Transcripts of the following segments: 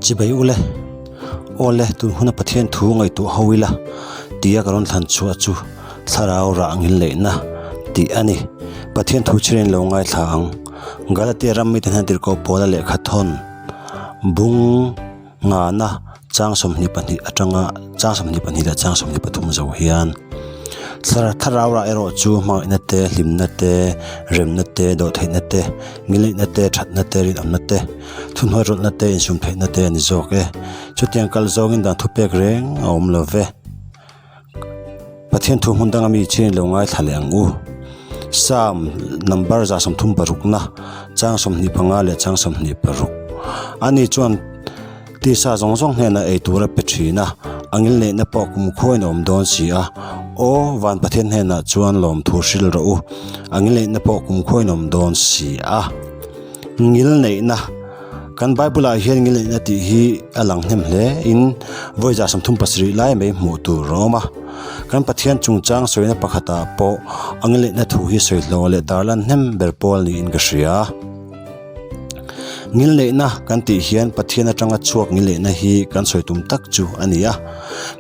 Chibai ule, Awle, tun huna Pathian thu ngaihtuah ho ila tia ka rawn thlan chhuah chu thlarau rah ngil leihna tih a ni. Pathian thu chhirin lo ngaithla ang. Galatia ram mite hnen tirhkoh Paula lehkha thawn bung ngana chang 22 atanga chang 22 leh chang 23 zo hian thlarau rah erawh chu hmangaihna te, hlimna te, remna te, dawhtheihna te, Ngilihna te, thatna te, rinawmna te, thuhnuai rawlhna te, insum theihna te a ni zawk e. Chutiang kal zawngin dan thupek reng a awm lo ve. Pathian thu hmun danga mi chin lo ngaithla leh ang u. Psalm number 36 na chang 25 leh chang 26. Ani chuan Tisa zawng zawng hnenah ei tur a pe thin a, a ngilneihna pawh kumkhuain a awm dawn si a. Aw, van Pathian hnenah chuan lawmthu hrilh rawh u, a ngilneihna pawh kumkhuain a awm dawn si a. Ngilneihna, Kan Bible-ah hian ngilneihna tih hi a lang hnem hle in vawi 37 lai mai hmuh tur a awm a. Kan Pathian chungchang sawina pakhatah pawh a ngilneihna thu hi sawi hlawh leh darlan hnem ber pawl niin ka hria. Ngilneihna kan tih hian Pathian atanga chhuak ngilneihna hi kan sawi tum tak chu a ni a.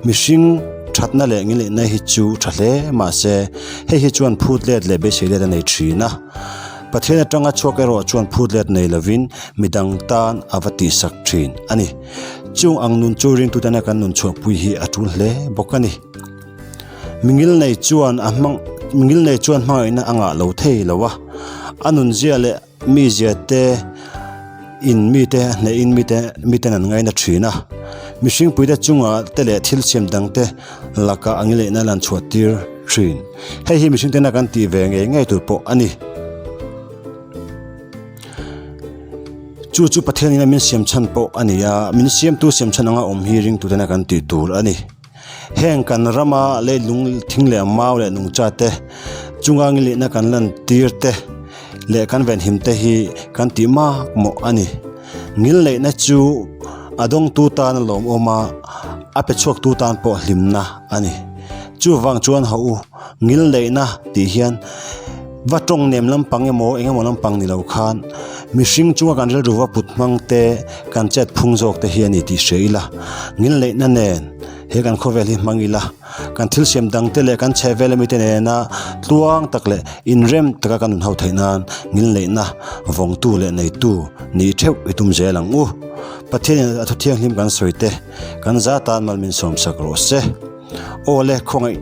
Mihring thatna leh ngilneihna hi chu tha hle mahse hei hi chuan phut let leh beisei let a nei thin a. Pathian atanga chhuak erawh chuan phut let nei lovin midang tan a va tihsak thin a ni. Chung ang nun chu ringtutena kan nun chhuahpui hi a tul hle bawk a ni. Mingilnei chuan a hmang mingilnei chuan hmangaihna a ngah lo thei lo a, a nunzia leh mizia te in mite a hnehin mite miten an ngaina thin a. Mihringpuite chunga te leh thil siam dangte lakah a ngilehna lan chhuah tir thin. Hei hi mihring tena kan tih ve ngei ngei tur pawh a ni. Chu chu Pathianin a min siam chhan pawh a ni a, min siamtu siam chhan anga awm hi ringtutena kan tih tur a ni. Heng kan rama leilung thing leh mau leh nungcha te chunga ngilihna kan lan tir te leh kan venhim te hi kan tih mak mawh a ni. Ngil neihna chu a dawngtu tan a lawmawm a, a pe chhuaktu tan pawh hlimna a ni. Chuvang chuan haw u, ngil neihna tih hian va tawng nem lampang emaw eng emaw lampang ni lo khan mihring chunga kan rilru va put hmang te kan chet phung zawk te hi a ni tih hria ila ngil neihna nen he kan khawvel hi hmang ila kan thil siam dang te leh kan chheh vel ami te nena tluang tak leh inrem taka kan inho theih nan ngil neihna vawngtu leh neitu nih theuh i tum zel ang u. Pathianin a thu thianghlim kan sawi te kan za tan mal min sawmsak rawh se. Aw le khawngaih.